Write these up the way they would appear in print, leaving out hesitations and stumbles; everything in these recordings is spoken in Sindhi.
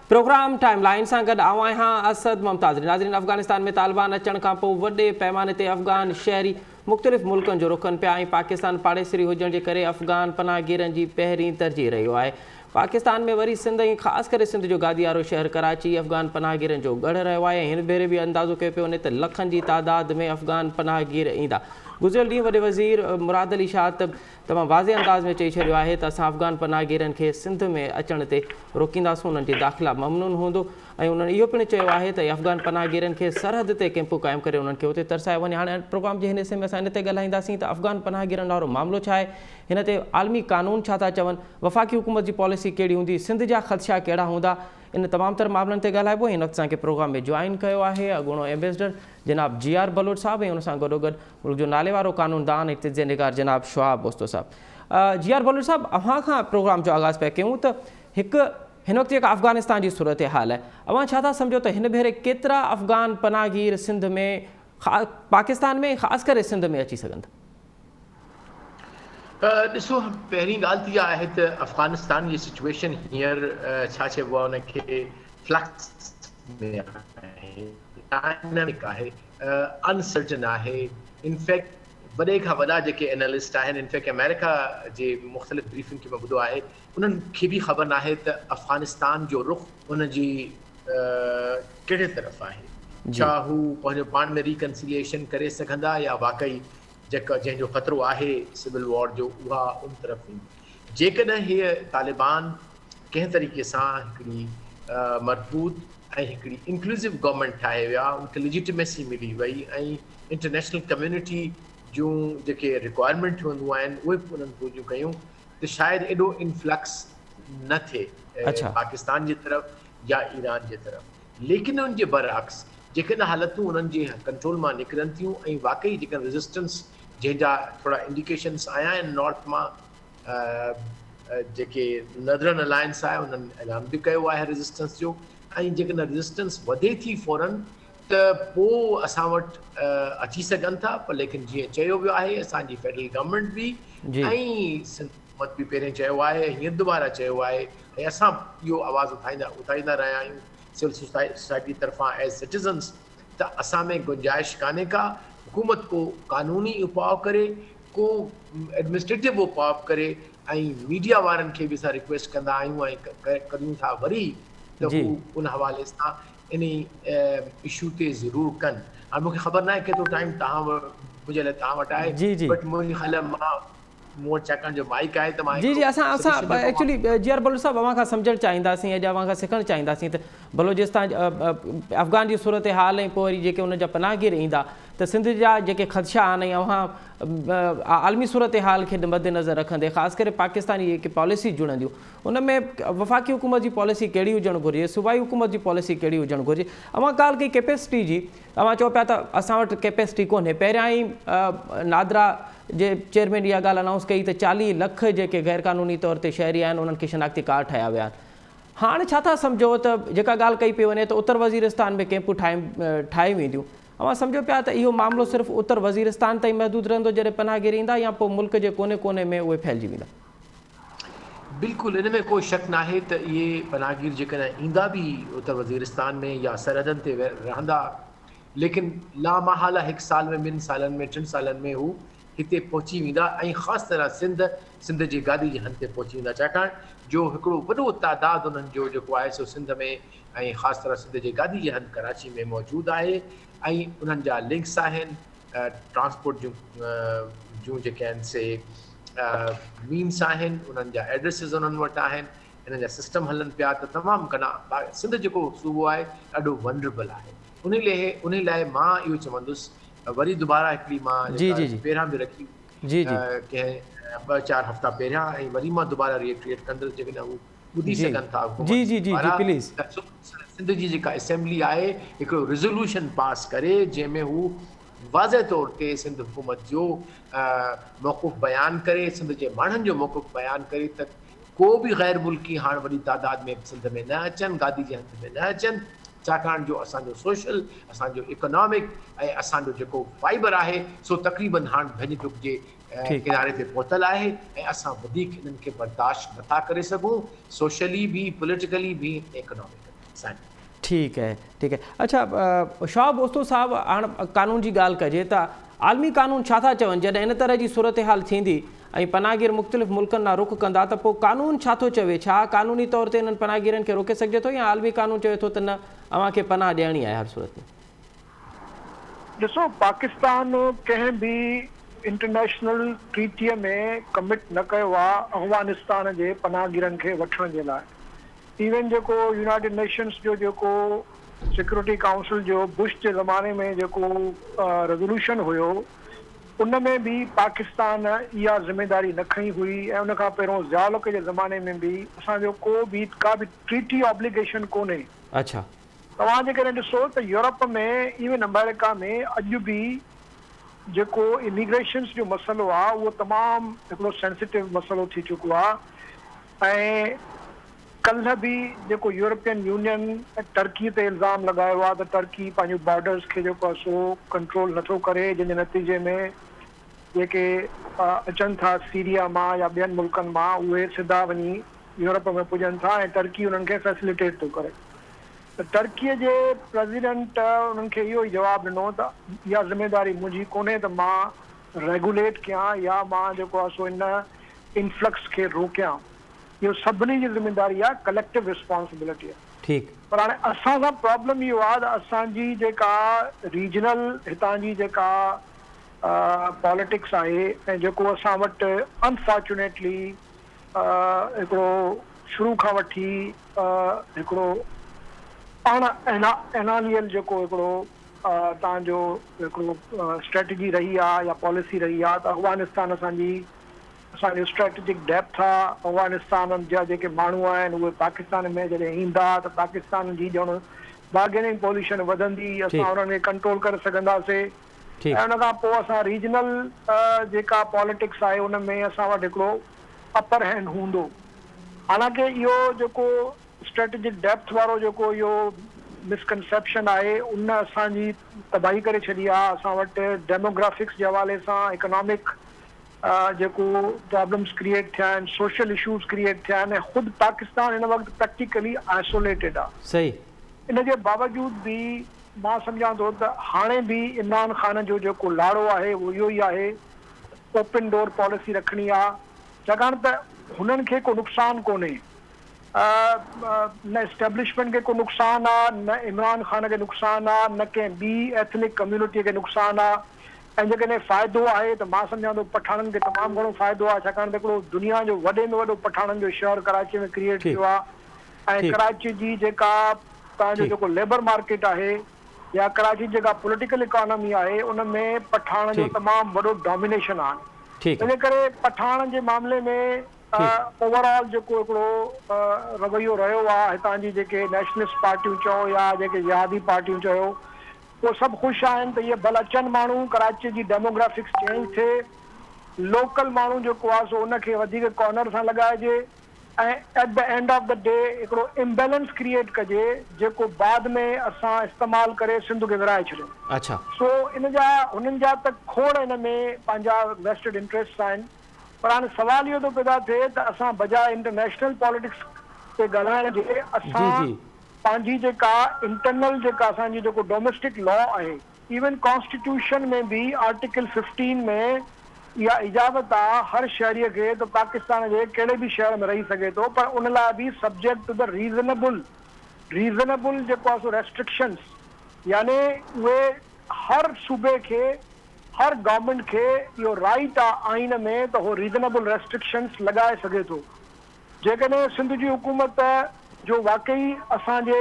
پروگرام ٽائيم لائين سان گڏ آئون آهيان اسد ممتاز. ناظرين افغانستان ۾ طالبان اچڻ کان پوء وڏي پئماني تي افغان شهري مختلف ملڪن جو رخ ڪن پيا ۽ پاڪستان پاڙيسري هجڻ جي ڪري افغان پناهگيرن جي پهرين ترجيح رهيو آهي. پاڪستان ۾ وري سنڌ ۽ خاص ڪري سنڌ جو گاديارو شهر ڪراچي افغان پناهگيرن جو ڳڙهه رهيو آهي ۽ هن ڀيري به اندازو ڪيو پيو وڃي ته لکن جي تعداد ۾ افغان پناهگير ايندا. گذريل ڏينهن وڏي وزير مراد علي شاهه ته تمام واضح انداز ۾ چئي ڇڏيو آهي ته اسان افغان پناهگيرن کي سنڌ ۾ اچڻ تي روڪينداسون، انهن جي داخلا ممنون هوندو ۽ انهن اهو پڻ چيو آهي ته افغان پناهگيرن کي سرحد تي ڪيمپون قائم ڪري انهن کي اتي ترسايو وڃي. هاڻي پروگرام جي هن حصي ۾ اسان ان تي ڳالهائينداسين ته افغان پناهگيرن وارو معاملو ڇا آهي، هن تي عالمي قانون ڇا ٿا چون، وفاقي حڪومت جي پاليسي ڪهڙي هوندي، سنڌ جا خدشا ڪهڙا هوندا، ان تمام تر معاملن تي ڳالهائبو ۽ هن وقت اسان کي پروگرام ۾ جوائن ڪيو آهي اڳوڻو ايمبيسڊر جناب جي آر بلوچ صاحب ۽ ان سان گڏوگڏ ملڪ جو ناليوارو قانوندان ۽ تجزيه نگار جناب شعاع اوستو صاحب. جي آر بلوچ صاحب اوهان کان پروگرام جو آغاز پيا ڪيون ته هڪ هن وقت جيڪا افغانستان جي صورتحال آهي اوهان ڇا ٿا سمجهو ته هن ڀيري ڪيترا افغان پناهگير سنڌ ۾ پاڪستان ۾ خاص ڪري سنڌ ۾ اچي سگهن ٿا؟ ڏسو پهرين ڳالهه ته اها آهي ته افغانستان جي سچويشن هينئر ڇا چئبو آهي ان کي فلڪس ۾ آهي ڊائنامڪ آهي انسرٽن آهي انفيڪٽ وڏي کان وڏا جيڪي انالسٽ آهن انفيڪٽ آمريڪا جي مختلف بريفنگ کي مان ٻڌو آهي انهن کي به خبر ناهي ته افغانستان جو رخ ان جي ڪهڙي طرف آهي ڇا هو پنهنجو پاڻ ۾ ريڪنسيليئيشن ڪري سگهندا يا واقعي جيڪا جنهن جو خطرو آهي سول وار جو اها ان طرف ويندي جيڪڏهن هي طالبان ڪنهن طريقي سان هڪڙي مربوط ۽ هڪڙي انڪلوزو گورنمينٽ ٺاهي ويا ان کي ليجيٽميسي ملي وئي ۽ انٽرنيشنل ڪميونٽي جون جيڪي رڪوائرمينٽ هونديون آهن اهي به انهن پوريون ڪيون ته شايد ايڏو انفلڪس نه ٿئي پاڪستان جي طرف يا ايران جي طرف ليڪن ان جي برعڪس جيڪڏهن حالتون انهن جي ڪنٽرول مان نڪرن ٿيون ۽ واقعي جيڪڏهن ريزسٽنس جنهن جا ٿورا انڊيڪيشنس آيا آهن نارٿ مان جيڪي نردرن الائنس آهي انهن اعلان به ڪيو آهي ريزسٽنس جو ۽ جيڪڏهن ريزسٽنس وڌي ٿي فورن ته پوء اسان وٽ اچي سگهن ٿا پر ليڪن جيئن چيو ويو آهي اسان جي فيڊرل گورنمينٽ به ۽ سنڌ حڪومت به پهرين چيو آهي هينئر دوباره چيو آهي ۽ اسان اهو آواز اٿائيندا اٿائيندا رهيا آهيون سول سوسائٽي طرفان ايز سٽيزنس ته اسان ۾ گنجائش ڪانهي ڪا حڪومت ڪو قانوني اپاء ڪري ڪو ايڊمنسٽريٽو اپاء ڪري ۽ ميڊيا وارن کي به اسان رڪويسٽ ڪندا آهيون ۽ ڪريون ٿا وري ته هو ان حوالي سان انهي اشو تي ضرور ڪن هاڻي مونکي خبر ناهي ڪيترو ٽائيم توهان منهنجي لاء توهان وٽ آهي بٽ منهنجي خيال مان مون وٽ ڇاڪاڻ جو مائيڪ آهي ته مان جي جي اسان اسان ايڪچولي جي آر بلوچ صاحب اوهان کان سمجهڻ چاهينداسين اڄ اوهان کان سکڻ چاهينداسين ته بلوچستان افغان جي صورتحال ۽ پوء وري جيڪي انهن جا پناهگير ايندا ته سنڌ جا جيڪي خدشا آهن ۽ اوهان عالمي صورتحال کي مد نظر رکندي خاص ڪري پاڪستان جي جيڪي پاليسي جڙنديون ان ۾ وفاقي حڪومت جي پاليسي ڪهڙي هجڻ گهرجي صوبائي حڪومت جي پاليسي ڪهڙي هجڻ گهرجي اوهان ڳالهه ڪئي ڪيپيسٽي جي اوهان چئو پيا ته اسان وٽ ڪيپيسٽي ڪونهي پهريان ئي نادرا جي چيئرمين اها ڳالهه انائونس ڪئي ته 40 لک جيڪي غيرقانوني طور تي شهري آهن انهن کي شناختي ڪارڊ ٺاهيا ويا آهن هاڻ ڇا ٿا سمجهو ته جيڪا ڳالهه ڪئي پئي وڃي ته اتر وزيرستان ۾ ڪيمپون ٺاهي وينديون اوهان سمجهو پيا ته اهو معاملو صرف اتر وزيرستان تائين محدود رهندو جڏهن پناهگير ايندا يا پوء ملڪ جي ڪوني ڪوني ۾ اهي ڦهلجي ويندا؟ بلڪل ان ۾ ڪو شڪ ناهي ته اهي پناهگير جيڪڏهن ايندا به اتر وزيرستان ۾ يا سرحدن تي رهندا ليڪن لامحاله هڪ سال ۾ ٻن سالن ۾ ٽن سالن ۾ هو هتي پهچي ويندا ۽ خاص طرح سنڌ، سنڌ جي گادي جي هنڌ تي پهچي ويندا ڇاڪاڻ جو هڪڙو وڏو تعداد انهن جو جيڪو آهي سو سنڌ ۾ ۽ خاص طرح سنڌ جي گادي جي هنڌ ڪراچي ۾ موجود آهي ۽ انهن جا لنڪس آهن ٽرانسپورٽ جون جون جيڪي آهن سي مينس آهن انهن جا ايڊريسز انهن وٽ آهن انهن جا سسٽم هلن پيا ته تمام گهڻا سنڌ جيڪو صوبو آهي ڏاڍو ونربل آهي انهي لئه انهي لاء مان اهو چوندس وري دوباره هڪڙي مان جي جي جي پهريان به رکي جي جي ڪنهن ٻه چار هفتا پهريان ۽ وري مان دوباره ريٽريٽ ڪندس جيڪڏهن هو ٻڌي جي سگهن ٿا جي حڪومت جي جي جي وارا پليز ته سنڌ جي جيڪا اسيمبلي آهي هڪڙو ريزولوشن پاس ڪري جنهن ۾ هو واضح طور تي سنڌ حڪومت جو موقف بيان ڪري سنڌ جي ماڻهن جو موقف بيان ڪري ته ڪو به غير ملڪي هاڻ وڏي تعداد ۾ سنڌ ۾ نه اچن گادي جي هنڌ ۾ نه اچن ڇاڪاڻ جو اسان جو سوشل، اسان جو اڪنامڪ ۽ اسان جو جيڪو فائبر آهي سو تقريبن هاڻ ڀڃ ٽڪ جي ڪناري تي پهتل آهي ۽ اسان وڌيڪ انهن کي برداشت نٿا ڪري سگهون سوشلي به، پوليٽيڪلي به ۽ اڪناميڪلي. آهن. ٺيڪ اهي ٺيڪ اهي اڇا شهاب اوستو صاحب هاڻ قانون جي ڳالهه ڪجي ته عالمي قانون ڇا ٿا چون جڏهن ان طرح جي صورتحال ٿيندي ۽ پناهگير مختلف ملڪن ڏانهن رخ ڪندا ته پوء قانون ڇا ٿو چوي ڇا قانوني طور تي انهن پناهگيرن کي روڪي سگهجي ٿو يا عالمي قانون چوي ٿو ته نه اوهان کي پناهه ڏيڻي آهي هر صورت ۾. ڏسو پاڪستان ڪنهن به انٽرنيشنل ٽريٽيء ۾ ڪمٽ نه ڪيو آ افغانستان جي پناهگيرن کي وٺڻ جي لاء. ايون جيڪو يونائيٽيڊ نيشنز جو جيڪو سيڪيورٽي ڪائونسل جو بش جي زماني ۾ جيڪو ريزولوشن هيو ان ۾ به پاڪستان اها ذميداري نه کنئي هئي ۽ ان کان پهريون ضياء الحق جي زماني ۾ به اسان جو ڪو به ڪا به ٽريٽي آبليگيشن ڪونهي. اڇا. توهان جيڪڏهن ڏسو ته يورپ ۾ ايون آمريڪا ۾ اڄ به جيڪو اميگريشنس جو مسئلو آهي اهو تمام هڪڙو سينسيٽو مسئلو ٿي چڪو آهي ۽ ڪلهه به جيڪو يورپين يونين ٽرڪي تي الزام لڳايو آهي ته ٽرڪي پنهنجون بارڊرز کي جيڪو آهي سو ڪنٽرول نٿو ڪري جنهن جي نتيجي ۾ جيڪي اچن ٿا سيريا مان يا ٻين ملڪن مان اهي سڌا وڃي يورپ ۾ پڄن ٿا ۽ ٽرڪي انهن کي فيسليٽيٽ ٿو ڪري ته ٽرڪي جي پريزيڊنٽ انهن کي اهو ئي جواب ڏنو ته اها ذميواري منهنجي ڪونهي ته مان ريگوليٽ ڪيان يا مان جيڪو آهي سو ان انفلڪس کي روڪيان اهو سڀني جي ذميداري آهي ڪليڪٽو ريسپانسبلٽي آهي. ٺيڪ. پر هاڻي اسان سان پرابلم اهو آهي ته اسان جي جيڪا ريجنل هتان جي جيڪا پاليٽڪس آهي ۽ جيڪو اسان وٽ انفارچونيٽلي هڪڙو شروع کان وٺي هڪڙو اڻ اعلانيل جيڪو هڪڙو تان جو هڪڙو اسٽريٽجي رهي آهي يا پاليسي رهي آهي ته افغانستان اسان جي اسان جو اسٽريٽجڪ ڊيپٿ آ، افغانستان جا جيڪي ماڻهو آهن اهي پاڪستان ۾ جڏهن ايندا ته پاڪستان جي ڄڻ بارگيننگ پوزيشن وڌندي، اسان انهن کي ڪنٽرول ڪري سگهنداسي ۽ ان کان پوء اسان ريجنل جيڪا پاليٽڪس آهي ان ۾ اسان وٽ هڪڙو اپر هينڊ هوندو. حالانڪه اهو جيڪو اسٽريٽجڪ ڊيپٿ وارو جيڪو اهو مسڪنسيپشن آهي ان اسان جي تباهي ڪري ڇڏي آ، اسان وٽ ڊيموگرافڪس جي حوالي سان اڪنامڪ جيڪو پرابلمز ڪريئيٽ ٿيا آهن، سوشل اشوز ڪريئيٽ ٿيا آهن ۽ خود پاڪستان هن وقت پريڪٽيڪلي آئسوليٽيڊ آ. صحيح. ان جي باوجود به مان سمجهان ٿو ته هاڻي به عمران خان جو جيڪو لاڙو آهي اهو اهو ئي آهي ته اوپن ڊور پاليسي رکڻي آ ڇاڪاڻ ته هنن کي ڪو نقصان ڪونهي نه اسٽيبلشمينٽ کي ڪو نقصان آ نه عمران خان کي نقصان آ نه ڪنهن ٻي ايٿنڪ ڪميونٽي کي نقصان آ ۽ جيڪڏهن فائدو آهي ته مان سمجهان ٿو پٺاڻن کي تمام گهڻو فائدو آهي ڇاڪاڻ ته هڪڙو دنيا جو وڏي ۾ وڏو پٺاڻن جو شهر ڪراچي ۾ ڪريئيٽ ٿيو آهي ۽ ڪراچي جي جيڪا تان جو جيڪو ليبر مارڪيٽ آهي يا ڪراچي جي جيڪا پوليٽيڪل اڪانومي آهي ان ۾ پٺاڻ جو تمام وڏو ڊومينيشن آهي تنهنجي ڪري پٺاڻ جي معاملي ۾ اوور آل جيڪو هڪڙو رويو رهيو آهي هتان جي جيڪي نيشنلسٽ پارٽيون چئو يا جيڪي جهادي پارٽيون چئو اهي سڀ خوش آهن ته اهي ڀل اچن ماڻهو، ڪراچي جي ڊيموگرافڪس چينج ٿئي، لوڪل ماڻهو جيڪو آهي سو ان کي وڌيڪ ڪارنر سان لڳائجي ۽ at the end of the day هڪڙو امبيلنس ڪريئيٽ ڪجي جيڪو بعد ۾ اسان استعمال ڪري سنڌ کي ورهائي ڇڏيون. سو ان جا هنن جا ته کوڙ ان ۾ پنهنجا ويسٽيڊ انٽريسٽس آهن پر هاڻي سوال اهو ٿو پيدا ٿئي ته اسان بجاء انٽرنيشنل پاليٽڪس تي ڳالهائڻ جي اسان پنهنجي جيڪا انٽرنل جيڪا اسان جي جيڪو ڊوميسٽڪ لا آهي ايون ڪانسٽيٽيوشن ۾ به آرٽيڪل ففٽين ۾ اها اجازت آ هر شهري کي ته پاڪستان جي ڪهڙي به شهر ۾ رهي سگهي ٿو پر ان لاء به subject to the reasonable reasonable جيڪو آ سو ريسٽرڪشنس يعني اهي هر صوبي کي هر گورنمينٽ کي اهو رائيٽ آ آئين ۾ ته هو ريزنبل ريسٽرڪشنس لڳائي سگهي ٿو. جيڪڏهن سنڌ جي حڪومت جو واقعي اسان جي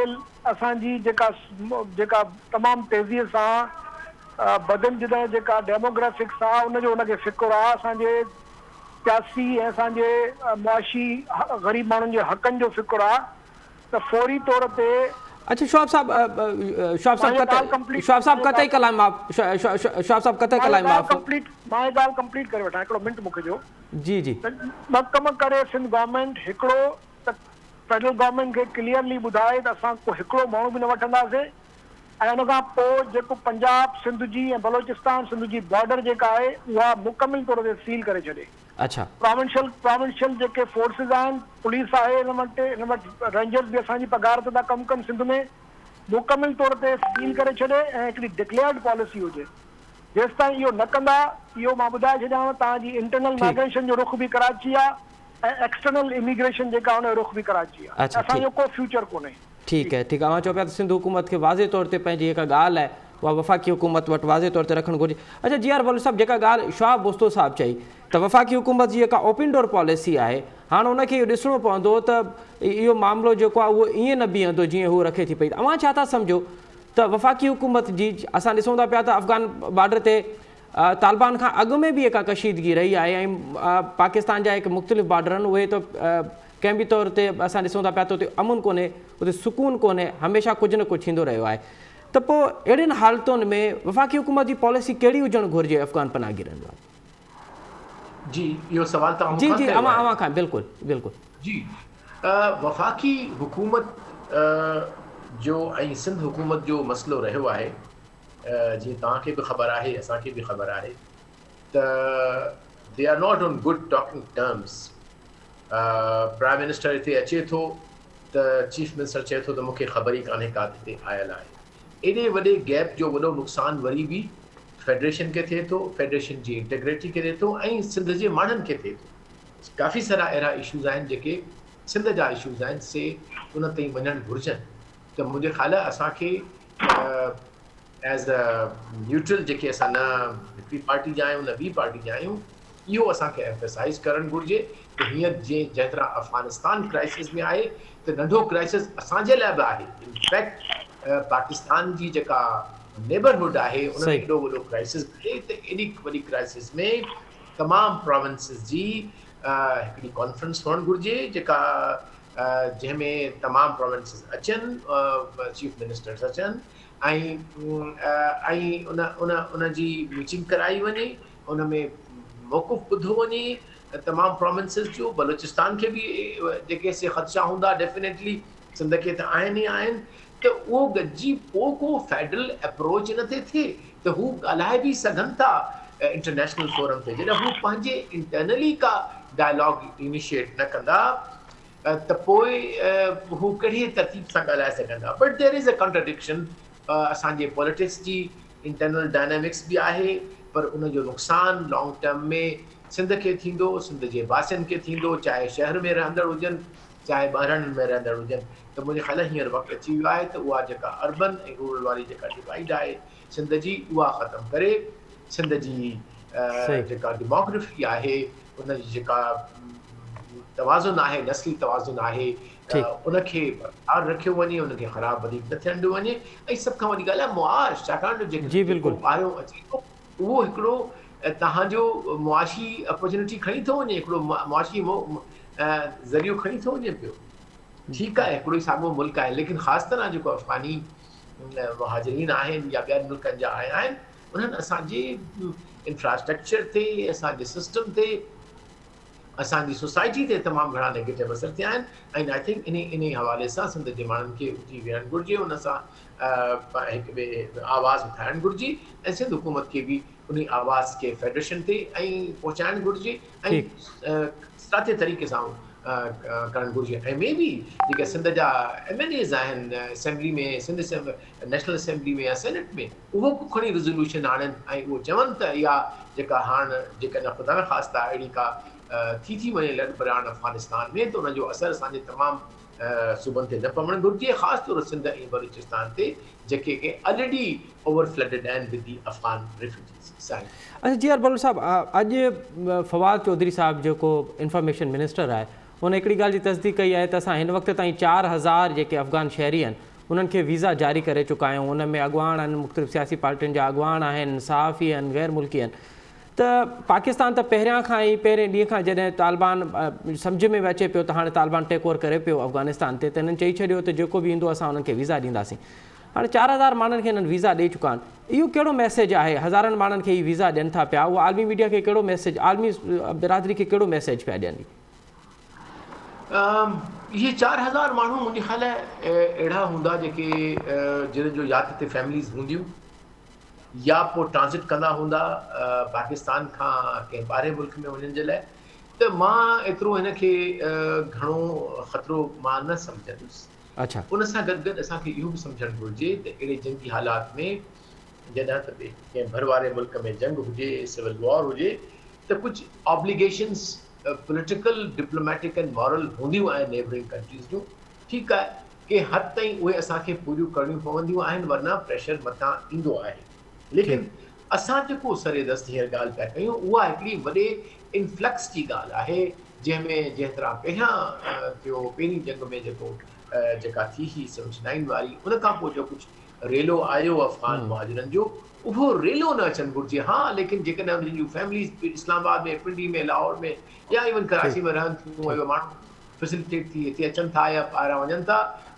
اسان جي جيڪا جيڪا تمام تيزي سان بدلجندڙ جيڪا ڊيموگرافڪس آ ان جو ان کي فڪر آ اسان جي سياسي ۽ اسان جي معاشي غريب ماڻهن جي حقن جو فڪر آ ته فوري طور تي اڇا شهاب صاحب شهاب صاحب قطع شهاب صاحب قطعي ڪلام معاف شهاب صاحب قطعي ڪلام معاف ڪمپليٽ مان هي ڳالهه ڪمپليٽ ڪري وٺان هڪڙو منٽ مون کي ڏيو. جي جي. ته ٻه ڪم ڪري سنڌ گورنمينٽ هڪڙو ته فيڊرل گورنمينٽ کي ڪليئرلي ٻڌائي ته اسان ڪو هڪڙو ماڻهو به نه وٺنداسين ۽ ان کان پوء جيڪو پنجاب سنڌ جي ۽ بلوچستان سنڌ جي بارڊر جيڪا آهي اها مڪمل طور تي سيل ڪري ڇڏي. اڇا. پراونشل پراونشل جيڪي فورسز آهن پوليس آهي انهن وٽ انهن وٽ رينجرز به اسان جي پگهار تي ٿا ڪم ڪن سنڌ ۾ مڪمل طور تي سيل ڪري ڇڏي ۽ هڪڙي ڊڪليئرڊ پاليسي هجي جيستائين اهو نه ڪندا اهو مان ٻڌائي ڇڏيانو توهان جي انٽرنل ٺيڪ. مائگريشن جو رخ به ڪراچي آ ۽ ايڪسٽرنل اميگريشن جيڪا ان جو رخ به ڪراچي آ ۽ اڇا اسان ٺيڪ. جو ڪو فيوچر ڪونهي. ٺيڪ آهي ٺيڪ آهي اوهان چئو پيا ته سنڌ حڪومت کي واضح طور تي پنهنجي جيڪا ڳالهه آهي اها وفاقي حڪومت وٽ واضح طور تي رکڻ گهرجي اڇا جي آر بلوچ صاحب جيڪا ڳالهه شهاب بوستو صاحب چئي ته وفاقي حڪومت جي جيڪا اوپن ڊور پاليسي آهي هاڻ ان کي اهو ڏسڻو پوندو ته اهو معاملو جيڪو آهي اهو ائين نه بيهندو جيئن هو رکي ٿي پئي ته اوهان ڇا ٿا سمجهو ته وفاقي حڪومت جي اسان ڏسون ٿا پيا ته افغان بارڊر تي طالبان کان اڳ ۾ به جيڪا ڪشيدگي رهي آهي ۽ پاڪستان جا هڪ مختلف بارڊر آهن اهي ته ڪنهن به طور تي اسان ڏسون ٿا پيا ته اتي امن ڪونهي اتي سڪون ڪونهي هميشه ڪجهه نه ڪجهه ٿيندو رهيو آهي ته پوء اهڙين حالتن ۾ وفاقي حڪومت جي پاليسي ڪهڙي هجڻ گهرجي افغان پناهگيرن لاء؟ جي اهو سوال توهان مون جي کان جي ڪيو اوهان آهي. اوهان کان بلڪل بلڪل. جي وفاقي حڪومت جو ۽ سنڌ حڪومت جو مسئلو رهيو آهي جيئن توهان کي به خبر آهي اسان کي به خبر آهي ته they are not on good talking terms prime minister هتي اچي ٿو ته چيف منسٽر چئي ٿو ته مون کي خبر ئي ڪانهي ڪا هتي آيل آهي. ايڏي وڏي گيپ جو وڏو نقصان وري به فيڊريشن کي ٿئي ٿو، فيڊريشن جي انٽيگريٽي کي ٿئي ٿو ۽ سنڌ جي ماڻهن کي ٿئي ٿو. ڪافي سارا اهڙا اشوز آهن جيڪي سنڌ جا اشوز آهن سي ان تائين وڃڻ گهرجن ته منهنجي خيال اسان کي ايز ا نيوٽرل جيڪي اسان نه هڪڙي پارٽي جا آهيون نه ٻي پارٽي جا آهيون اهو اسان کي ايمفيسائز ڪرڻ گهرجي ته هينئر جنهن جنهن طرح افغانستان ڪرائسس ۾ آهي ته ننڍو ڪرائسس اسان جي لاء به آهي انفيڪٽ پاڪستان جي جيڪا نيبرهوڊ آهي ان ۾ ايڏو وڏو ڪرائسس آهي ته ايڏي وڏي ڪرائسس ۾ تمام پراونسز جي هڪڙي ڪانفرنس هئڻ گهرجي جيڪا جنهن ۾ تمام پراونسز اچن چيف منسٽرز اچن ۽ ۽ ان ان ان جي ميٽنگ ڪرائي وڃي ان ۾ موقف ٻڌو وڃي تمام پراونسز جو بلوچستان کي به جيڪي سي خدشا هوندا ڊيفينيٽلي سنڌ کي ته آهن ئي آهن ته اهو گڏجي پوء ڪو فيڊرل اپروچ ان تي ٿئي ته هو ڳالهائي به سگهن ٿا انٽرنيشنل فورم تي جڏهن هو پنهنجي انٽرنلي ڪا ڊائلاگ انيشيٽ نه ڪندا ته پوء هو ڪهڙي ترتيب سان ڳالهائي سگهندا but there is a contradiction اسان جي پوليٽڪس جي انٽرنل ڊائنامڪس به آهي پر ان جو نقصان لانگ ٽرم ۾ سنڌ کي ٿيندو سنڌ جي واسين کي ٿيندو چاهي شهر ۾ رهندڙ هجن چاهي ٻهراڙين ۾ رهندڙ هجن ته منهنجي خيال هينئر وقت اچي ويو آهي ته اها جيڪا اربن ۽ رورل واري جيڪا ڊوائيڊ آهي سنڌ جي اها ختم ڪري سنڌ جي جيڪا ڊيموگرافي آهي ان جي جيڪا توازن آهي نسلي توازن آهي ان کي برقرار رکيو وڃي ان کي خراب وڌيڪ نه ٿيڻ ڏنو وڃي ۽ سڀ کان وڏي ڳالهه آهي معاش ڇاڪاڻ جو جيڪو ٻاهريون اچي ٿو اهو هڪڙو توهان جو معاشي اپرچونٽي کڻي ٿو وڃي هڪڙو معاشي ذريعو کڻي ٿو وڃي پيو ٺيڪ آهي هڪڙو ئي ساڳو ملڪ آهي ليڪن خاص طرح جيڪو افغاني مهاجرين آهن يا ٻين ملڪن جا آيا آهن انهن اسان جي انفراسٽرڪچر تي، اسان جي سسٽم تي، اسان جي سوسائٽي تي تمام گهڻا نيگيٽو اثر ٿيا آهن ۽ I think انهي انهي حوالي سان سنڌ جي ماڻهن کي اٿي ويهڻ گهرجي ان سان هڪ ٻئي آواز اٿارڻ گهرجي ۽ سنڌ حڪومت کي به انهي آواز کي فيڊريشن تي ۽ پهچائڻ گهرجي ۽ سراتي طريقي سان ڪرڻ گهرجي ۽ مي بي جيڪي سنڌ جا ايم اين ايز آهن اسيمبلي ۾ سنڌ نيشنل اسيمبلي ۾ يا سينيٽ ۾ اهو به کڻي ريزوليوشن آڻين ۽ اهو چون ته اها جيڪا هاڻ جيڪڏهن خدا نخواسته اهڙي ڪا ٿي ٿي وڃي لڏ پلاڻ افغانستان ۾ ته ان جو اثر اسان جي تمام صوبن تي نه پوڻ گهرجي خاص طور سنڌ ۽ بلوچستان تي جيڪي ڪي الريڊي اوور فلڊڊ آهن ود the Afghan refugees سائين. اڇا جي آر بلوچ صاحب اڄ فواد چوڌري صاحب جيڪو انفارميشن منسٽر آهي ان هڪڙي ڳالهه جي تصديق ڪئي آهي ته اسان هن وقت تائين 4000 جيڪي افغان شهري آهن انهن کي ويزا جاري ڪري چڪا آهيون، ان ۾ اڳواڻ آهن، مختلف سياسي پارٽين جا اڳواڻ آهن، صحافي آهن، غير ملڪي آهن ته پاڪستان ته پهريان کان ئي پهرين ڏينهن کان جڏهن طالبان سمجهه ۾ به اچي پيو ته هاڻي طالبان ٽيڪ اوور ڪري پيو افغانستان تي ته هنن چئي ڇڏيو ته جيڪو به ايندو اسان انهن کي ويزا ڏينداسين هاڻي 4000 ماڻهن کي هنن ويزا ڏئي چڪا آهن اهو ڪهڙو ميسيج آهي هزارن ماڻهن کي هي ويزا ڏين ٿا پيا اهو عالمي ميڊيا کي ڪهڙو ميسيج عالمي برادري کي ڪهڙو ميسيج پيا ڏين. اهو اهي 4000 ماڻهو منهنجي خيال اهڙا هوندا جيڪي جن جو يا ته هتي فيمليز هونديون يا پوء ٽرانزٽ ڪندا هوندا پاڪستان کان ڪنهن ٻاهرين ملڪ ۾ وڃڻ جي لاء ته مان ايترو هن کي گهڻو خطرو مان نه سمجهندس. ان سان گڏ گڏ اسان کي اهو به سمجهڻ گهرجي ته اهڙي جنگي حالات ۾ جڏهن ته ڪنهن ڀر واري ملڪ ۾ جنگ هجي، سول وار هجي ته ڪجهه آبليگيشنز پوليٽيڪل، ڊپلوميٽڪ ۽ مارل هونديون آهن نيبرنگ ڪنٽريز جون، ٺيڪ آهي ڪنهن حد تائين اهي اسان کي پوريون ڪرڻيون پونديون آهن ورنه پريشر مٿان ايندو آهي ليڪن اسان جيڪو سر دست هينئر ڳالهه پيا ڪيون اها هڪڙي وڏي انفلڪس جي ڳالهه آهي جنهن ۾ جنهن طرح پهريان ٿيو پهرين جنگ ۾ جيڪو جيڪا ٿي هئي سيونٽي نائين واري ان کان پوء جو ڪجهه ريلو آيو افغان مهاجرن جو اهو ريلو نه اچڻ گهرجي ها ليڪن جيڪڏهن انهن جون فيمليز اسلام آباد ۾ پنڊي ۾ لاهور ۾ يا ايون ڪراچي ۾ رهن ٿيون ۽ اهي ماڻهو فيسلٽيٽ ٿي هتي اچن ٿا يا ٻاهران وڃن ٿا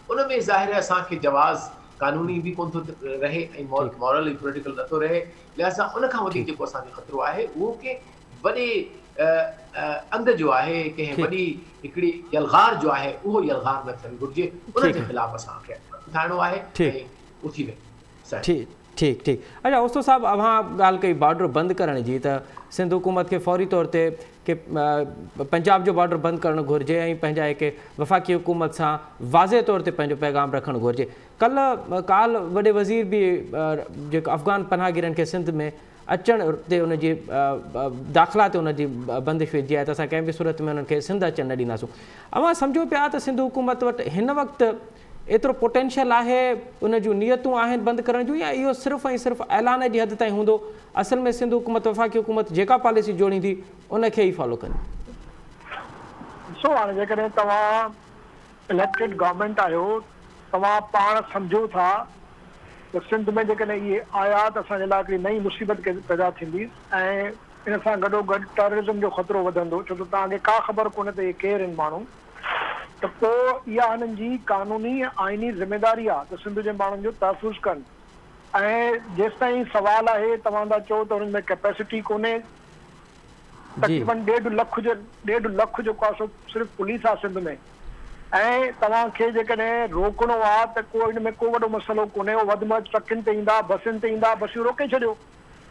ان ۾ ظاهر آهي اسان کي جواز قانوني به ڪونه ٿو رهي ۽ مورل ۽ پوليٽيڪل نه ٿو رهي لهذا ان کان وڌيڪ جيڪو اسان کي خطرو آهي اهو ڪنهن وڏي انگ جو آهي ڪنهن وڏي هڪڙي يلغار جو آهي اهو يلغار نه ٿيڻ گهرجي ان جي خلاف اسان کي اٿائڻو آهي ۽ اٿي ويهڻو سائين. ٺيڪ ٺيڪ اڇا اوستو صاحب اوهان ڳالهه ڪئي بارڊر بند ڪرڻ جي ته سنڌ حڪومت کي فوري طور تي ڪي پنجاب جو بارڊر بند ڪرڻ گهرجي ۽ پنهنجا هڪ وفاقي حڪومت سان واضح طور تي پنهنجو پيغام رکڻ گهرجي ڪلهه ڪالهه وڏي وزير به جيڪو افغان پناهگيرن کي سنڌ ۾ اچڻ تي ان جي داخلا تي ان جي بندش وجهي آهي ته اسان ڪنهن به صورت ۾ انهن کي سنڌ اچڻ نه ڏينداسون. اوهان سمجهو پيا ته سنڌ حڪومت وٽ هن وقت ايترو پوٽينشل آهي، ان جون نيتون آهن بند ڪرڻ جون يا اهو صرف ۽ صرف اعلان جي حد تائين هوندو، اصل ۾ سنڌ حڪومت وفاقي حڪومت جيڪا پاليسي جوڙيندي ان کي ئي فالو ڪندي. ڏسو هاڻي جيڪڏهن توهان اليڪٽيڊ گورنمينٽ آهيو توهان پاڻ سمجهو ٿا ته سنڌ ۾ جيڪڏهن اهي آيا ته اسان جي لاء هڪڙي نئين مصيبت پيدا ٿيندي ۽ ان سان گڏو گڏ ٽيررزم جو خطرو وڌندو ڇو ته توهان کي ڪا خبر ڪونهي ته اهي ڪير آهن ماڻهو ته پوء اها هنن جي قانوني ۽ آئيني ذميداري آهي ته سنڌ جي ماڻهن جو تحفظ ڪن ۽ جيستائين سوال آهي توهان ٿا چئو ته هنن ۾ ڪيپيسٽي ڪونهي تقريبن ڏيڍ لک جو ڏيڍ لک جيڪو آهي سو صرف پوليس آهي سنڌ ۾ ۽ توهان کي جيڪڏهن روڪڻو آهي ته ڪو ان ۾ ڪو وڏو مسئلو ڪونهي اهو وڌ ۾ وڌ ٽرڪن تي ايندا بسن تي ايندا بسيون روڪي ڇڏيو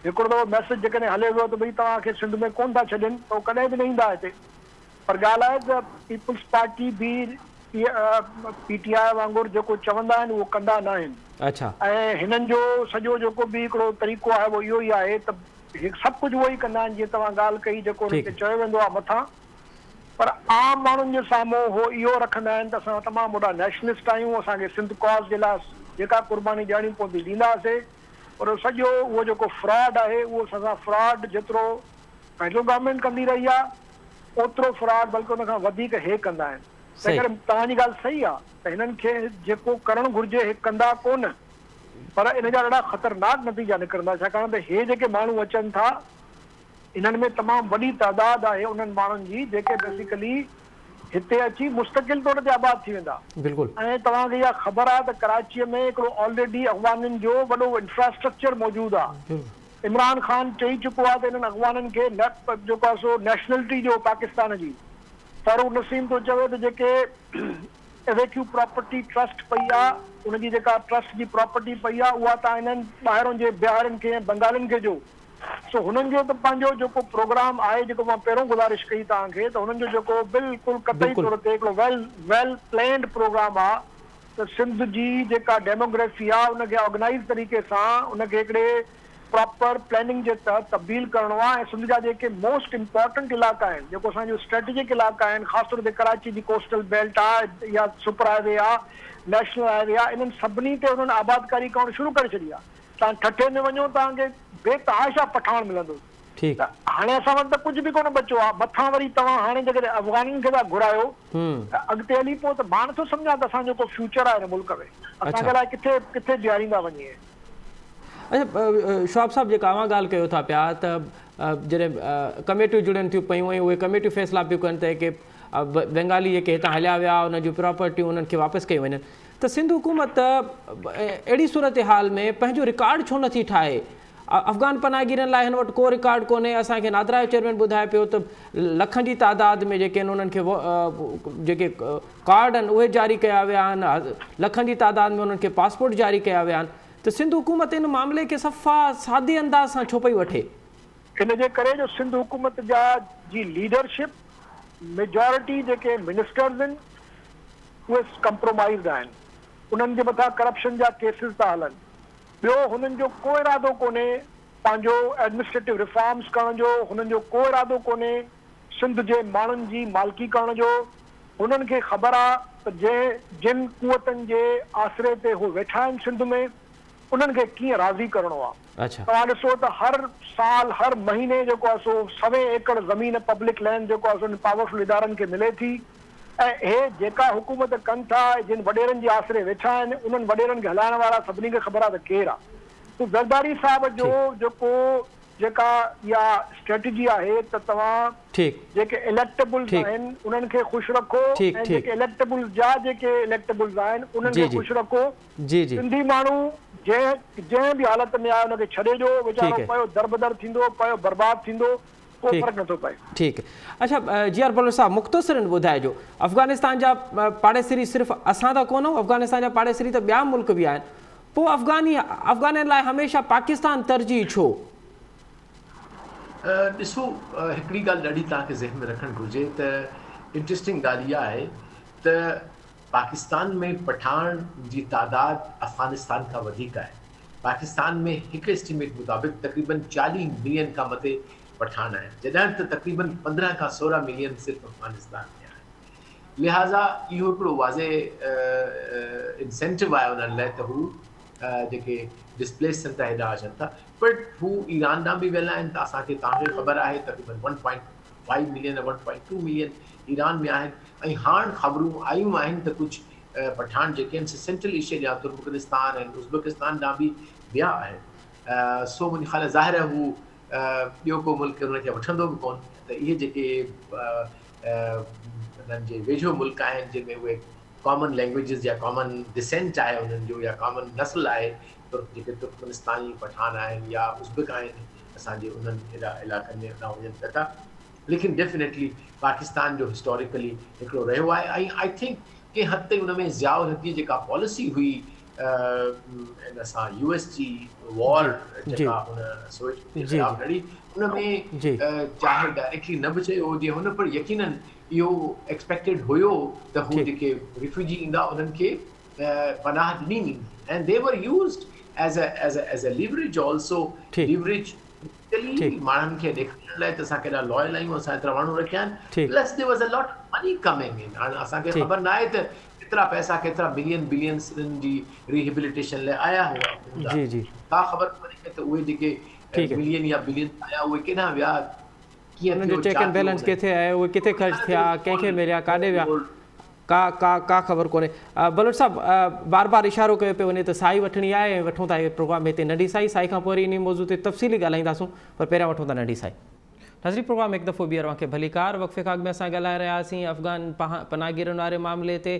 هڪڙو دفعو ميسيج جيڪڏهن هلي ويو ته ڀئي توهان کي سنڌ ۾ ڪونه ٿا ڇڏين ته اهو ڪڏهن به نه ايندا هتي پر ڳالهه آهي ته پيپلز پارٽي به پي ٽي آء وانگر جيڪو چوندا آهن اهو ڪندا ناهن ۽ هنن جو سڄو جيڪو به هڪڙو طريقو آهي اهو اهو ئي آهي ته هي سڀ ڪجهه اهو ئي ڪندا آهن جيئن توهان ڳالهه ڪئي جيڪو انهن کي چيو ويندو آهي مٿان پر عام ماڻهن جي سامهون هو اهو رکندا آهن ته اسان تمام وڏا نيشنلسٽ آهيون اسان کي سنڌ ڪاز جي لاء جيڪا قرباني ڏيڻي پوندي ڏينداسي پر سڄو اهو جيڪو فراڊ آهي اهو اسان سان فراڊ جيترو فيڊرل گورنمينٽ ڪندي رهي آهي اوترو فراڊ بلڪه ان کان وڌيڪ هي ڪندا آهن تنهن ڪري توهان جي ڳالهه صحيح آهي ته هنن کي جيڪو ڪرڻ گهرجي هي ڪندا ڪونه. پر ان جا ڏاڍا خطرناڪ نتيجا نڪرندا ڇاڪاڻ ته هي جيڪي ماڻهو اچن ٿا انهن ۾ تمام وڏي تعداد آهي انهن ماڻهن جي جيڪي بيسيڪلي هتي اچي مستقل طور تي آباد ٿي ويندا ۽ توهان کي اها خبر آهي ته ڪراچيء ۾ هڪڙو آلريڊي اغوانين جو وڏو انفراسٽرڪچر موجود آهي عمران خان چئي چڪو آهي ته انهن اغوانن کي جيڪو آهي سو نيشنلٽي ڏيو پاڪستان جي فاروق نسيم ٿو چوي ته جيڪي اويڪيو پراپرٽي ٽرسٽ پئي آ ان جي جيڪا ٽرسٽ جي پراپرٽي پئي آ اها تان انهن ٻاهرون جي بهارين کي ۽ بنگالين کي ڏيو سو هنن جو ته پنهنجو جيڪو پروگرام آهي جيڪو مان پهريون گذارش ڪئي توهان کي ته هنن جو جيڪو بلڪل قطعي طور تي هڪڙو ويل ويل پلينڊ پروگرام آ ته سنڌ جي جيڪا ڊيموگرافي آ ان کي آرگنائيز طريقي سان ان کي هڪڙي پراپر پلاننگ جي تحت تبديل ڪرڻو آهي ۽ سنڌ جا جيڪي موسٽ امپارٽنٽ علائقا آهن جيڪو اسان جو اسٽريٽجڪ علائقا آهن خاص طور تي ڪراچي جي ڪوسٽل بيلٽ آهي يا سپر هاء وي آهي نيشنل هاء وي آهي انهن سڀني تي انهن آبادڪاري ڪرڻ شروع ڪري ڇڏي آهي توهان ٺٽي ۾ وڃو توهان کي بي تحاشا پٺاڻ ملندو ته هاڻي اسان وٽ ته ڪجهه به ڪونه بچيو آهي مٿان وري توهان هاڻي جيڪڏهن افغانين کي ٿا گهرايو ته اڳتي هلي پوء ته مان نٿو سمجهان ته اسان جو ڪو فيوچر آهي هن ملڪ ۾ اسان کي الائي ڪٿي ڪٿي بيهاريندا وڃي. اڇا شهاب صاحب جيڪا اوهان ڳالهه ڪيو ٿا پيا ته جڏهن ڪميٽيون جڙن ٿيون پيون ۽ اهي ڪميٽيون فيصلا پيون ڪن ته جيڪي بينگالي جيڪي هتان هليا ويا انهن جون پراپرٽيون انهن کي واپس ڪيون وڃن ته سنڌ حڪومت اهڙي صورتحال ۾ پنهنجو رڪارڊ ڇو نٿي ٺاهي؟ افغان پناهگيرن لاء هن وٽ ڪو رڪارڊ ڪونهي، اسان کي نادرا جو چيئرمين ٻڌائي پيو ته لکن جي تعداد ۾ جيڪي آهن انهن کي جيڪي ڪارڊ آهن اهي جاري ڪيا ويا آهن، لکن جي تعداد ۾ انهن کي پاسپورٽ جاري ڪيا ويا آهن ته سنڌ حڪومت ان معاملي کي صفا سادي انداز سان ڇو پئي وٺي؟ ان جي ڪري جو سنڌ حڪومت جا جي ليڊرشپ ميجارٽي جيڪي منسٽرز آهن اهي ڪمپرومائيزڊ آهن انهن جي مٿان ڪرپشن جا ڪيسز ٿا هلن ٻيو هنن جو ڪو ارادو ڪونهي پنهنجو ايڊمنسٽريٽو ريفارمز ڪرڻ جو، هنن جو ڪو ارادو ڪونهي سنڌ جي ماڻهن جي مالڪي ڪرڻ جو، هنن کي خبر آ ته جنهن جن قوتن جي آسري تي هو ويٺا آهن سنڌ ۾ انهن کي ڪيئن راضي ڪرڻو آ. توهان ڏسو ته هر سال هر مهيني جيڪو آ سو سوين ايڪڙ زمين پبلڪ لينڊ جيڪو آ سو انهن پاورفل ادارن کي ملي ٿي ۽ اهي جيڪا حڪومت ڪن ٿا ۽ جن وڏيرن جي آسري ويٺا آهن انهن وڏيرن کي هلائڻ وارا سڀني کي خبر آهي ته ڪير آهي. سو زرداري صاحب جو جيڪو جيڪا اها اسٽريٽجي آهي ته توهان جيڪي اليڪٽيبلز آهن انهن کي خوش رکو ۽ جيڪي اليڪٽيبلز جا جيڪي اليڪٽيبلز آهن انهن کي خوش رکو. سنڌي ماڻهو جنهن جنهن به حالت ۾ آهي ان کي ڇڏي ڏيو ويچارو پيو دربدر ٿيندو پيو برباد ٿيندو. ڪو فرق نٿو پئي. ٺيڪ اڇا جي آر بلوچ صاحب مختصرن ٻڌائجو افغانستان جا پاڙيسري صرف اسان ته ڪونه افغانستان جا پاڙيسري ته ٻيا ملڪ به آهن پوء افغاني افغانين لاء هميشه پاڪستان ترجيح ڇو؟ ڏسو هڪڙي ڳالهه ڏاڍي توهان کي ذهن ۾ رکڻ گهرجي ته انٽريسٽنگ ڳالهه اها آهي ته پاڪستان ۾ پٺاڻ جي تعداد افغانستان کان وڌيڪ آهي. پاڪستان ۾ هڪ اسٽيميٽ مطابق تقريبن 40 ملين کان مٿي پٺاڻ آهن جڏهن ته تقريبن 15 کان 16 ملين صرف افغانستان ۾ آهن. لهٰذا اهو هڪڙو واضح انسينٽو آهي انهن لاء ته هو جيڪي ڊسپليس ٿين ٿا هيڏانهن اچن ٿا بٽ هو ايران ڏانهن به ويل آهن ته اسان کي توهان کي خبر آهي تقريبن one point five million one point two million Iran ۾ آهن ۽ هاڻ خبرون آيون آهن ته ڪجهه پٺاڻ جيڪي آهن سي سينٽرل ايشيا ڏانهن ترڪمنستان ۽ ازبڪستان ڏانهن به ويا آهن سو منهنجي خيال ظاهر آهي هو ٻيو ڪو ملڪ انهن کي وٺندو به ڪون ته اهي جيڪي انهن جي ويجهو ملڪ آهن جن ۾ اهي ڪامن لينگويجز يا ڪامن ڊسينٽ آهي انهن جو يا ڪامن نسل آهي ترڪ جيڪي ترڪمنستاني پٺاڻ آهن يا ازبڪ آهن اسان جي انهن علائقن ۾ اڏا وڃن پيا ٿا ليڪن ڊيفينيٽلي پاڪستان جو هسٽاريڪلي هڪڙو رهيو آهي ۽ I think ڪنهن حد تائين ان ۾ ضياء الحق جي جيڪا پاليسي هئي ان سان يو ايس جي وار جيڪا هن سوويت جي خلاف لڙي ان ۾ چاهي ڊائريڪٽلي نه به چيو هجي هن پر يقينن اهو ايڪسپيڪٽيڊ هيو ته هو جيڪي ريفيوجي ايندا انهن کي پناهه ڏني ويندي ۽ the were used as a as a as a leverage also leverage ماڻهن کي ڏيکارڻ لاء ته اسان ڪيڏا لائل آهيون اسان ايترا ماڻهو رکيا آهن plus there was a lot money coming in هاڻ اسان کي خبر نه آهي ته ڪيترا پئسا ڪيترا ملين بلينس انهن جي ريهيبليٽيشن لاء آيا هئا هوندا ڪا خبر ڪونهي ته اهي جيڪي ملين يا بلين آيا اهي ڪيڏانهن ويا ڪيئن انهن جو چيڪ اينڊ بيلنس ڪٿي آهي اهي ڪٿي خرچ ٿيا ڪنهن کي مليا ڪاڏي ويا ڪا ڪا ڪا خبر ڪونهي. بلوچ صاحب بار بار اشارو ڪيو پيو وڃي ته سائي وٺڻي آهي ۽ وٺون ٿا هي پروگرام هتي ننڍي سائي سائي کان پوء وري انهي موضوع تي تفصيلي ڳالهائينداسون پر پهريان وٺون ٿا ننڍي سائي. ناظرين پروگرام هڪ دفعو ٻيهر اوهان کي ڀليڪار وقفي کان اڳ ۾ اسان ڳالهائي رهيا هئاسين افغان پناهگيرن واري معاملي تي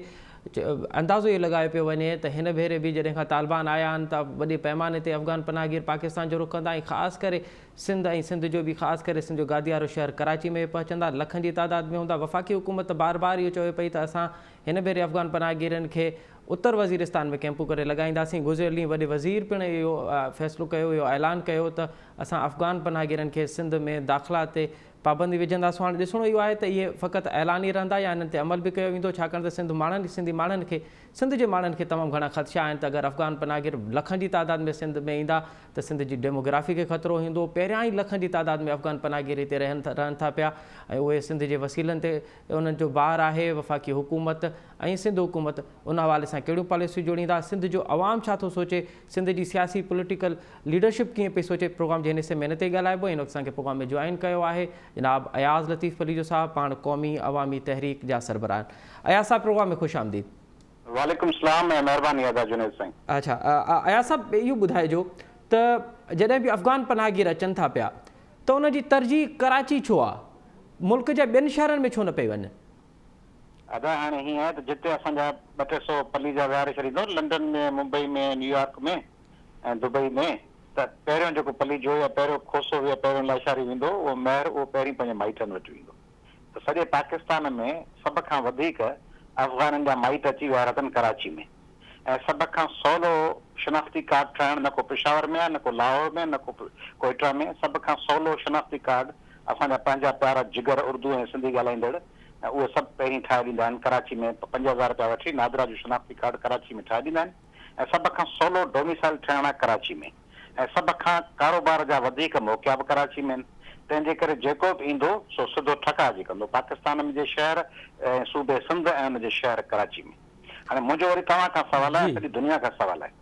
اندازو اهو لڳايو پيو وڃي ته هن ڀيري به جڏهن کان طالبان آيا آهن ته وڏي پئماني تي افغان پناهگير پاڪستان جو رخ ڪندا ۽ خاص ڪري سنڌ ۽ سنڌ جو به خاص ڪري سنڌ جو گاديارو شهر ڪراچي ۾ به پهچندا لکن جي تعداد ۾ هوندا وفاقي حڪومت ته بار بار اهو چوي پئي ته اسان هن ڀيري افغان پناهگيرن کي اتر وزيرستان ۾ ڪئمپون ڪري لڳائينداسين گذريل ڏينهن وڏي وزير پڻ اهو فيصلو ڪيو اهو اعلان ڪيو ته اسان افغان پناهگيرن کي سنڌ ۾ داخلا تي پابندي وجهنداسون هاڻي ڏسڻو اهو آهي ته اهي فقط اعلان ئي رهندا يا انهن تي عمل به ڪيو ويندو ڇاڪاڻ ته سنڌ ماڻهن سنڌي ماڻهن کي سنڌ جي ماڻهن کي تمام گهڻا خدشا آهن ته اگر افغان پناهگير لکن جي تعداد ۾ سنڌ ۾ ايندا ته سنڌ جي ڊيموگرافي کي خطرو هوندو، پهريان ئي لکن جي تعداد ۾ افغان پناهگير هتي رهن رهن ٿا پيا ۽ اهي سنڌ جي وسيلن تي انهن جو بار آهي، وفاقي حڪومت ۽ سنڌ حڪومت ان حوالي سان ڪهڙيون پاليسيون جوڙيندا، سنڌ جو عوام ڇا ٿو سوچي، سنڌ جي سياسي پوليٽيڪل ليڊرشپ ڪيئن پئي سوچي، پروگرام جي هن حصي ۾ هن تي ئي ڳالهائبو ۽ هن وقت اسان کي پروگرام ۾ جوائن ڪيو آهي جناب اياز لطيف پليجو صاحب پاڻ قومي عوامي تحريڪ جا سربراهه آهن. اياز صاحب پروگرام ۾ خوش آمديد. وعليڪم السلام ۽ مهرباني ادا جنيد سائين. اڇا اياز صاحب اهو ٻڌائجو ته جڏهن به افغان پناهگير اچن ٿا پيا ته ان جي ترجيح ڪراچي ڇو آ؟ ملڪ جي ٻين شهرن ۾ ڇو نه پئي وڃن؟ ادا هاڻي هيئن آهي ته جتي اسان جا ٻه ٽي سو پليجا ويهاري ڇڏيندو لنڊن ۾ ممبئي ۾ نيويارڪ ۾ ۽ دبئي ۾ ته پهريون جيڪو پليجو يا پهريون کوسو يا پهريون لاشاري ويندو اهو مهر اهو پهرين پنهنجي مائٽن وٽ ويندو ته سڄي پاڪستان ۾ سڀ کان وڌيڪ افغانن جا مائٽ اچي ويا اٿن ڪراچي ۾ ۽ سڀ کان سولو شناختي ڪارڊ ٺاهڻ نه ڪو پشاور ۾ آهي نه ڪو لاهور ۾ نه ڪو ڪوئيٽا ۾ سڀ کان سولو شناختي ڪارڊ اسان جا پنهنجا پيارا جگر اردو ۽ سنڌي ڳالهائيندڙ اهي سڀ پهرين ٺاهي ڏيندا آهن ڪراچي ۾ 5000 رپيا وٺي نادرا جو شناختي ڪارڊ ڪراچي ۾ ٺاهي ڏيندا آهن ۽ سڀ کان سولو ڊوميسائل ٺهڻ آهي ڪراچي ۾ ۽ سڀ کان ڪاروبار جا وڌيڪ موقعا به ڪراچي ۾ آهن تنهن جي ڪري جيڪو به ايندو سو سڌو ٺڪاء جي ڪندو پاڪستان جي شهر ۽ صوبي سنڌ ۽ ان جي شهر ڪراچي ۾. هاڻي منهنجو وري توهان کان سوال آهي ۽ سڄي دنيا کان سوال آهي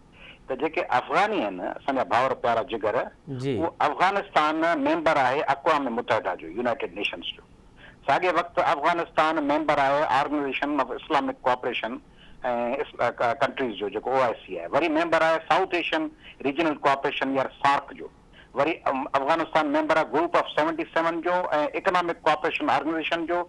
ته جيڪي افغاني آهن اسان جا ڀائر پيارا جگر اهو افغانستان ميمبر آهي اقوام متحده جو يونائيٽيڊ نيشنز جو ساڳئي وقت افغانستان ميمبر آهي organisation of Islamic cooperation ۽ countries جو جيڪو او آء سي آهي وري ميمبر آهي سائوٿ ايشين ريجنل ڪوآپريشن يا سارڪ جو وري افغانستان ميمبر آهي گروپ آف سيونٽي سيون جو ۽ اڪنامڪ ڪوآپريشن آرگنائيزيشن جو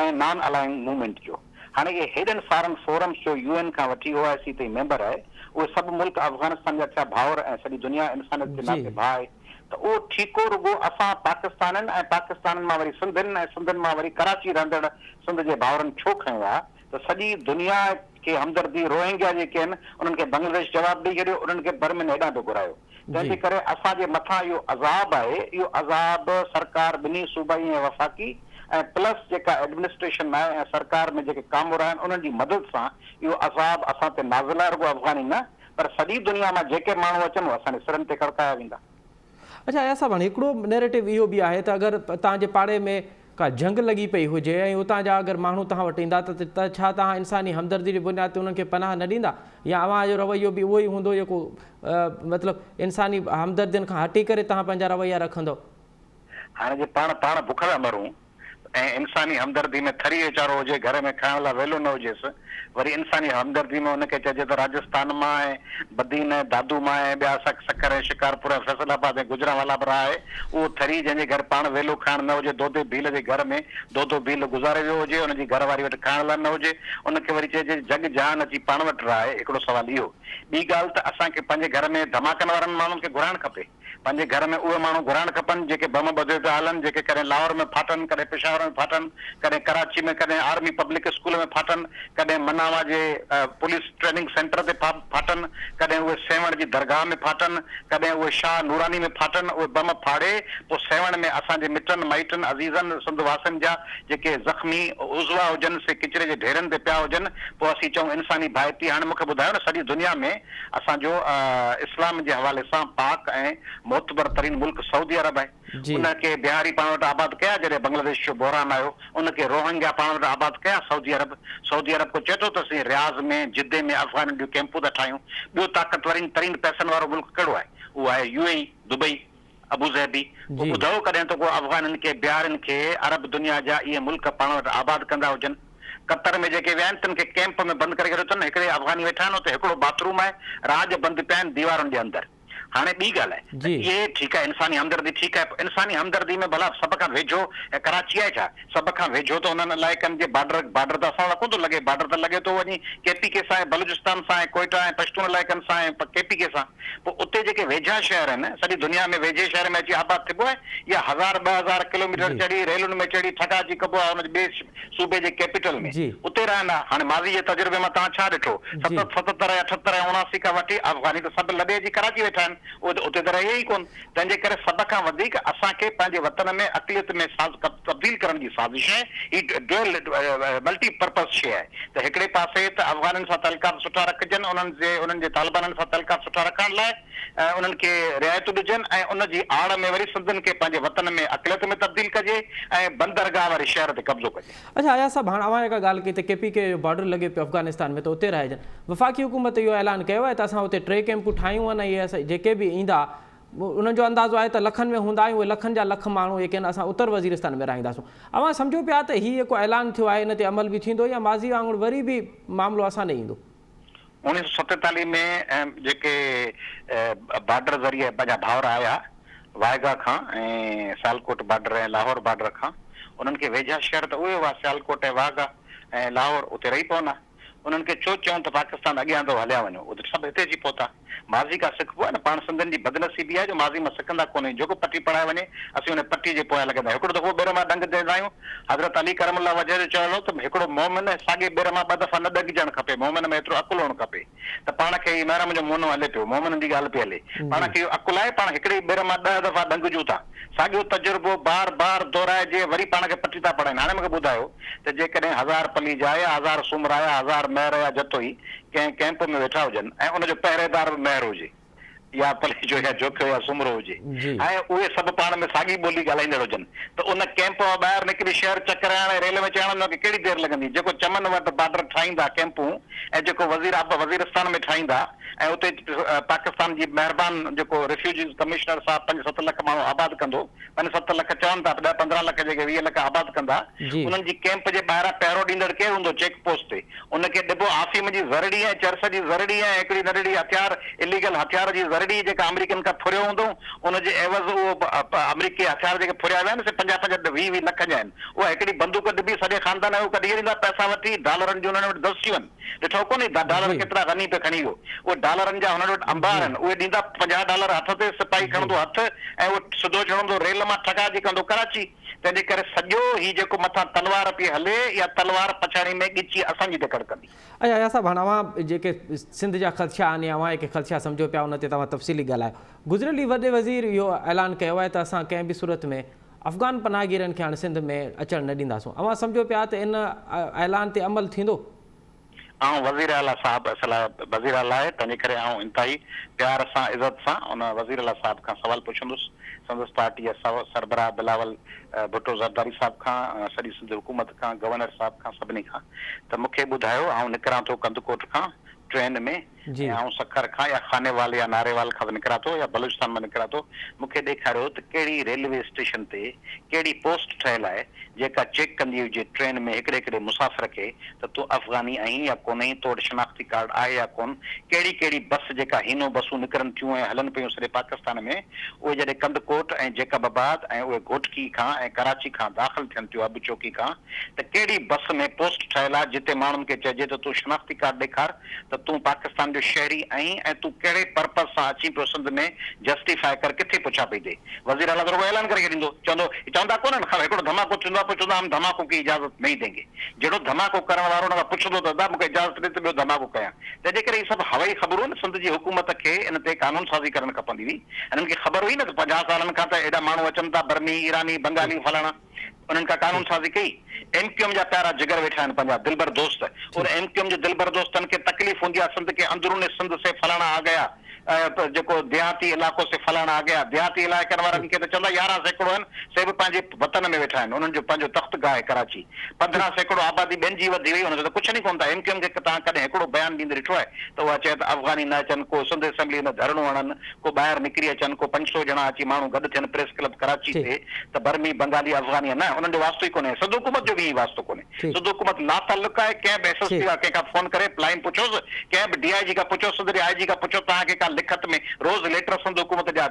۽ نان الائنڊ موومينٽ جو. هاڻي اهي هيڏن سارن فورمز جو يو اين کان وٺي او آء سي تائين ميمبر آهي. اهي سڀ ملڪ افغانستان جا ٿيا ڀائر ۽ سڄي دنيا انسانيت جي ناتي ڀاء آهي ته اهو ٺيڪو رڳو اسان پاڪستانين ۽ پاڪستانين مان وري سنڌين ۽ سنڌين مان وري ڪراچي رهندڙ سنڌ جي ڀائرن ڇو کنيو آهي ته سڄي دنيا کي همدردي روهنگيا جيڪي آهن انهن کي بنگلاديش جواب ڏئي ڇڏيو انهن کي برمن هيڏانهن پيو گهرايو تنهن جي ڪري اسان جي مٿان اهو عذاب آهي اهو عذاب سرڪار ٻنهي صوبائي ۽ وفاقي ۽ پلس جيڪا ايڊمنسٽريشن آهي ۽ سرڪار ۾ جيڪي ڪامورا آهن انهن جي مدد سان اهو عذاب اسان تي نازل آهي رڳو افغاني نه پر سڄي دنيا مان جيڪي ماڻهو اچن اهي اسان جي سرن تي کڙڪايا ويندا. اڇا اياز صاحب هاڻي هڪڙو نيريٽو اهو به آهي ته اگر توهان جي پاڙي ۾ ڪا جنگ لڳي پئي هجي ۽ اتان جا اگر ماڻهو توهان وٽ ايندا ته ڇا توهان انساني همدردي جي بنياد تي انهن کي پناهه نه ڏيندا يا اوهان جو رويو به اهو ئي هوندو جيڪو مطلب انساني همدردين کان هٽي ڪري توهان پنهنجا رويا رکندؤ؟ هاڻي جي پاڻ پاڻ بک ٿا مرون ۽ انساني همدردي ۾ ٿري ويچارو هجي گهر ۾ کائڻ لاء ويلو نه هجيس وري انساني همدردي ۾ ان کي چئجي ته راجستان مان ۽ بدين ۽ دادو مان ۽ ٻيا سکر ۽ شڪارپور ۽ فيصل آباد ۽ گجرانوالا به رها آهي اهو ٿري جنهن جي گهر پاڻ ويلو کائڻ نه هجي دودي ڀيل جي گهر ۾ دودو ڀيل گذاري ويو هجي ان جي گهر واري وٽ کائڻ لاء نه هجي ان کي وري چئجي جڳ جهان اچي پاڻ وٽ رهائي هڪڙو سوال اهو ٻي ڳالهه ته اسان کي پنهنجي گهر ۾ ڌماڪن وارن ماڻهن کي گهرائڻ کپي. پنهنجي گهر ۾ اهي ماڻهو گهرائڻ کپن، جيڪي بم ٻڌيو پيا هلن، جيڪي ڪڏهن لاهور ۾ ڦاٽن، ڪڏهن پشاور ۾ ڦاٽن، ڪڏهن ڪراچي ۾، ڪڏهن آرمي پبلڪ اسڪول ۾ ڦاٽن، ڪڏهن مناوا جي پوليس ٽريننگ سينٽر تي ڦاٽن، ڪڏهن اهي سيوهڻ جي درگاهه ۾ ڦاٽن، ڪڏهن اهي شاهه نوراني ۾ ڦاٽن، اهي بم ڦاڙي پوء سيوهڻ ۾ اسان جي مٽن مائٽن، عزيزن، سنڌ واسين جا جيڪي زخمي عضوا هجن، سي ڪچري جي ڍيرن تي پيا هجن، پوء اسين چئون انساني ڀائپي، هاڻي مون کي ٻڌايو نه سڄي دنيا ۾ اسان جو اسلام جي حوالي سان پاڪ ۽ معتبر ترين ملڪ سعودي عرب آهي. ان کي بهاري پاڻ وٽ آباد ڪيا جڏهن بنگلاديش جو بحران آيو ان کي روهنگيا پاڻ وٽ آباد ڪيا سعودي عرب. سعودي عرب ڪو چئي ٿو ته اسين رياض ۾ جدي ۾ افغانين جون ڪيمپون ٿا ٺاهيون. ٻيو طاقتورين ترين پئسن وارو ملڪ ڪهڙو آهي؟ اهو آهي U A E, Dubai. Abu Dhabi, ڪو ٻڌو ڪڏهن ته ڪو افغانين کي بهارين کي عرب دنيا جا اهي ملڪ پاڻ وٽ آباد ڪندا هجن. قطر ۾ جيڪي ويا آهن تن کي ڪئمپ ۾ بند ڪري ڇڏيو اٿن. هڪڙي افغاني ويٺا آهن اتي هڪڙو باٿ روم آهي. راڄ بند پيا آهن ديوارن جي اندر. هاڻي ٻي ڳالهه آهي ته اهي ٺيڪ آهي انساني همدردي ٺيڪ آهي پر انساني همدردي ۾ ڀلا سڀ کان ويجهو ڪراچي آهي ڇا؟ سڀ کان ويجهو ته انهن علائقن جي بارڊر بارڊر ته اسان سان ڪونه ٿو لڳي بارڊر ته لڳي ٿو وڃي ڪي پي ڪي سان ۽ بلوچستان سان ۽ ڪوئيٽا ۽ پشتون علائقن سان ۽ ڪي پي ڪي سان. پوء اتي جيڪي ويجها شهر آهن، سڄي دنيا ۾ ويجهي شهر ۾ اچي آباد ٿبو آهي يا هزار 2000 ڪلوميٽر چڙهي ريلن ۾ چڙهي ٺڪا اچي ڪبو آهي ان ٻئي صوبي جي ڪيپيٽل ۾ اتي رهن ها. هاڻي ماضي جي تجربي مان توهان ڇا ڏٺو؟ 77 ۽ 78 ۽ 79 کان وٺي افغاني ته سڀ لڏي اچي ڪراچي ويٺا آهن، اهي ته اتي ته رهيا ئي ڪونه. تنهن جي ڪري سڀ کان وڌيڪ اسان کي پنهنجي وطن ۾ اقليت ۾ ساز تبديل ڪرڻ جي سازش آهي. هي ڊوئل ملٽي پرپز شيء آهي ته هڪڙي پاسي ته افغانين سان تعلقات سٺا رکجن، انهن جي انهن جي طالبانن سان تعلقات سٺا رکڻ لاء انهن کي رعايتون ڏجن ۽ ان جي آڙ ۾ وري سنڌين کي پنهنجي وطن ۾ اقليت ۾ تبديل ڪجي ۽ بندرگاهه واري شهر تي قبضو ڪجي. اڇا اياز صاحب هاڻ اوهان جيڪا ڳالهه ڪئي ته ڪي پي ڪي جو بارڊر لڳي پيو افغانستان ۾ ته اتي رهائجن. وفاقي حڪومت اهو اعلان ڪيو آهي ته اسان اتي ٽي ڪيمپون ٺاهيون آهن ۽ اهي جيڪي به ايندا انهن جو اندازو آهي ته لکن ۾ هوندا ۽ اهي لکن جا لک ماڻهو جيڪي آهن اسان اتر وزيرستان ۾ رهائينداسون. اوهان سمجهو پيا ته هي جيڪو اعلان ٿيو آهي ان تي عمل به ٿيندو يا ماضي وانگر وري به معاملو اسان ڏي ايندو؟ 1947 ۾ جيڪي بارڊر ذريعي پنهنجا ڀائر آيا واهگا کان ۽ سيالڪوٽ بارڊر ۽ لاهور بارڊر کان انهن کي ويجها شهر ته اهي هئا سيالڪوٽ ۽ واهگا ۽ لاهور اتي رهي پون ها. انهن کي ڇو چئون ته پاڪستان اڳيان اٿو هليا وڃو اهي ته سڀ هتي اچي پهتا. ماضي کان سکبو آهي نه پاڻ سنڌين جي بدنصيبي آهي جو ماضي مان سکندا ڪونه آهيون جيڪو پٽي پڙهائي وڃي اسين ان پٽي جي پويان لڳندا آهيون هڪڙو دفعو ٻير مان ڏنگ ڏيندا آهيون حضرت علي ڪرم الله وجهه جو چيل هو ته هڪڙو مؤمن ساڳي ٻير مان ٻه دفعا نه ڏنگجڻ کپي مؤمن ۾ ايترو عقل هئڻ کپي ته پاڻ کي هي محرم جو مونو هلي پيو مؤمنن جي ڳالهه پئي هلي پاڻ کي اهو عقل آهي پاڻ هڪڙي ئي ٻير مان ڏهه دفعا ڏنگجون ٿا ساڳيو تجربو بار بار دهرائجي وري پاڻ کي پٽي ٿا پڙهائين هاڻي مون کي ٻڌايو ته جيڪڏهن هزار پليجا يا هزار سومرا يا هزار مهر يا جتوئي ڪنهن ڪئمپ ۾ ويٺا هجن ۽ ان جو پهريدار به مهر هجي يا پليجو يا جوکيو يا سومرو هجي ۽ اهي سڀ پاڻ ۾ ساڳي ٻولي ڳالهائيندڙ هجن ته ان ڪئمپ مان ٻاهر نڪري شهر چڪرائڻ ۽ ريل ۾ چڙهڻ ۾ انهن کي ڪهڙي دير لڳندي؟ جيڪو چمن وٽ بارڊر ٺاهيندا ڪئمپون ۽ جيڪو وزير وزيرستان ۾ ٺاهيندا ۽ اتي پاڪستان جي مهربان جيڪو ريفيوجيز ڪمشنر صاحب پنج ست لک ماڻهو آباد ڪندو پنج ست لک چون ٿا ڏهه 15 لک جيڪي 20 لک آباد ڪندا انهن جي ڪئمپ جي ٻاهران پهرو ڏيندڙ ڪير هوندو چيڪ پوسٽ تي ان کي ڏبو آفيم جي ذرڙي ۽ چرس جي ذرڙي ۽ هڪڙي ننڍڙي هٿيار اليگل هٿيار جي ذرڙي جيڪا آمريڪين کان ڦريو هوندو ان جي عيوض اهو آمريڪي هٿيار جيڪي ڦريا ويا آهن سي پنجاهه پنجاهه ويهه ويهه لکن جا آهن اها هڪڙي بندوق ڏبي سڄي خاندان کي اهو ڪڍي ڏيندا پئسا وٺي ڊالرن جون انهن وٽ دستيون آهن ڏٺو ڪونهي ته ڊالر ڪيترا غني پيو کڻي ويو. اهي ڊالرن جا هنن وٽ انبار آهن. اهي ڏيندا 50 ڊالر هٿ تي، سپاهي کڻندو هٿ ۽ اهو سڌو چڙهندو ريل مان ٺڪا جي ڪندو ڪراچي. تنهن جي ڪري سڄو هي جيڪو مٿان تلوار پئي هلي، اها تلوار پڇاڙي ۾ ڳچي اسان جي تي ڪڙڪندي. اڇا اياز صاحب هاڻ اوهان جيڪي سنڌ جا خدشا آهن يا اوهان جيڪي خدشا سمجهو پيا ان تي توهان تفصيلي ڳالهايو. گذريل ڏينهن وڏي وزير اهو اعلان ڪيو آهي ته اسان ڪنهن به صورت ۾ افغان پناهگيرن کي هاڻ سنڌ ۾ اچڻ نه ڏينداسون. اوهان سمجهو پيا ته ان اعلان تي عمل ٿيندو؟ آئون وزير اعليٰ صاحب اصل وزير اعليٰ آهي تنهنجي ڪري آئون انتهائي پيار سان عزت سان ان وزير اعليٰ صاحب کان سوال پڇندس سندس پارٽي جي سربراهه بلاول ڀٽو زرداري صاحب کان سڄي سنڌ حڪومت کان گورنر صاحب کان سڀني کان ته مونکي ٻڌايو آئون نڪران ٿو ڪنڌڪوٽ کان ٽرين ۾ ۽ آئون سکر کان يا خانيوال يا ناريوال کان به نڪران ٿو يا بلوچستان مان نڪران ٿو، مون کي ڏيکاريو ته ڪهڙي ريلوي اسٽيشن تي ڪهڙي پوسٽ ٺهيل آهي جيڪا چيڪ ڪندي هجي ٽرين ۾ هڪڙي هڪڙي مسافر کي ته تون افغاني آهين يا ڪونهين، تو وٽ شناختي ڪارڊ آهي يا ڪون، ڪهڙي ڪهڙي بس جيڪا هينو بسون نڪرن ٿيون ۽ هلن پيون سڄي پاڪستان ۾ اهي جڏهن ڪنڌڪوٽ ۽ جيڪب آباد ۽ اهي گهوٽڪي کان ۽ ڪراچي کان داخل ٿين ٿيون حب چوڪي کان ته ڪهڙي بس ۾ پوسٽ ٺهيل آهي جتي ماڻهن کي چئجي ته تون شناختي ڪارڊ ڏيکار ته تون پاڪستان جو شهري آهين ۽ تون ڪهڙي پرپز سان اچين پيو سنڌ ۾ جسٽيفاء ڪر ڪٿي پڇا پئي ٿئي وزير اعليٰ ته رڳو اعلان ڪري ڇڏيندو چوندو چوندا ڪونهن خبر هڪڙو ڌماڪو ٿيندو آهي پوء چوندا هم ڌماڪو ڪي اجازت نهين دينگي جهڙو ڌماڪو ڪرڻ وارو ان کان پڇندو ته ادا مونکي اجازت ڏي ته ٻيو ڌماڪو ڪيان تنهن جي ڪري هي سڀ هوائي خبرون آهن سنڌ جي حڪومت کي ان تي قانون سازي ڪرڻ کپندي هئي هنن کي خبر هئي نه ته 50 سالن کان ته ايڏا ماڻهو اچن ٿا برمي ايراني بنگالي فلاڻا انهن ڪا قانون سازي ڪئي؟ ايم ڪيو ايم جا پيارا جگر ويٺا آهن پنهنجا دلبر دوست ان ايم ڪيو ايم جي دلبر دوستن کي تڪليف هوندي آهي سنڌ کي اندرون سنڌ سي فلاڻا آ گيا جيڪو ديهاتي علائقو سي فلاڻا آ گيا ديهاتي علائقن وارن کي ته چوندا 11% آهن سي به پنهنجي وطن ۾ ويٺا آهن انهن جو پنهنجو تخت گاهه آهي ڪراچي 15% آبادي ٻين جي وڌي وئي ان جو ته ڪڇن ئي ڪونه ٿا ايم ڪيو ايم کي توهان ڪڏهن هڪڙو بيان ڏيندي ڏٺو آهي ته اها چئي ته افغاني نه اچن ڪو سنڌ اسيمبلي ۾ ڌرڻو هڻن ڪو ٻاهر نڪري اچن، ڪو 500 ڄڻا اچي ماڻهو گڏ ٿين پريس ڪلب ڪراچي تي ته برمي، بنگالي، افغاني نه انهن جو واسطو ئي ڪونهي ۽ سنڌ حڪومت جو به ائين واسطو ڪونهي. سنڌ حڪومت لاتعلق آهي، ڪنهن به ايس ايس پي کان ڪنهن کان فون ڪري لائين پڇوس، ڪنهن به ڊي I جي کان پڇو، سنڌ جي آء جي کان پڇو توهان کي ڪا لکت ۾ روز ليٽر سنڌ حڪومت جا